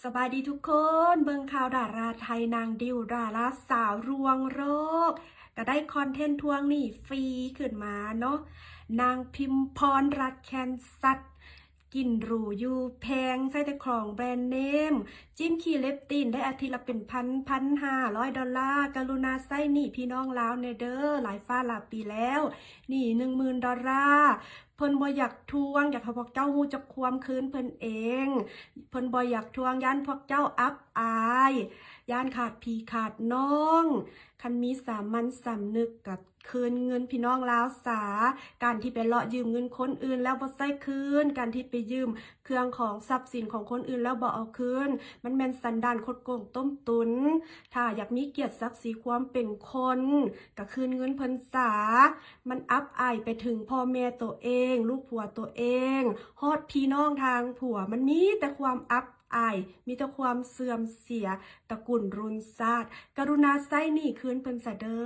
ສະບາຍດີທຸກຄົນ ເບິ່ງຂ່າວດາລາໄທ ນາງດິວ ດາລາສາວລວງໂລກ ກະໄດ້ຄອນເທັນທວງໜີ້ຟຣີຂຶ້ນມາເນາະ. ນາງພິມພອນ ລັດແຄນຊັດ ກິນຫຼູຢູ່ແພງ ໃຊ້ແຕ່ຂອງແບຣນເນມ ຈິ້ມຂີ້ເລັບຕີນໄດ້ອາທິດລະເປັນພັນ ພັນຫ້າຮ້ອຍດອນລາ. ກະລຸນາໃຊ້ໜີ້ພີ່ນ້ອງລາວແດ່ເດີ ຫຼາຍຟ້າຫຼາຍປີແລ້ວ ໜີ້ໜຶ່ງໝື່ນດອນລາ. ເພິ່ນບໍ່ຢາກທວງ ຢາກໃຫ້ພວກເຈົ້າຮູ້ຈັກຄວາມຄືນເພິ່ນເອງ. ເພິ່ນບໍ່ຢາກທວງ ຢ້ານພວກເຈົ້າອັບອາຍ ຢ້ານຂາດພີ່ຂາດນ້ອງ. ຄັນມີສາມັນສຳນຶກກະຄືນເງິນພີ່ນ້ອງລາວສາ. ການທີ່ໄປເລາະຢືມເງິນຄົນອື່ນແລ້ວບໍ່ໃຊ້ຄືນ, ການທີ່ໄປຢືມເຄື່ອງຂອງຊັບສິນຂອງຄົນອື່ນແລ້ວບໍ່ເອົາຄືນ, ມັນແມ່ນສັນດານຄົດໂກງຕົ້ມຕຸນ. ຖ້າຢາກມີກຽດສັກສີຄວາມເປັນຄົນ ກະຄືນເງິນເພິ່ນສາ. ມັນອັບອາຍໄປເຖິງພໍ່ແມ່ໂຕເອງ, ລູກຜົວໂຕເອງ, ຮອດພີ່ນ້ອງທາງຜົວ. ມັນມີແຕ່ຄວາມອັບອາຍ, ມີແຕ່ຄວາມເສື່ອມເສຍ ຕະກຸນລຸນຊາດ. ກະລຸນາໃຊ້ໜີ້ຄືນເພິ່ນສາເດີ.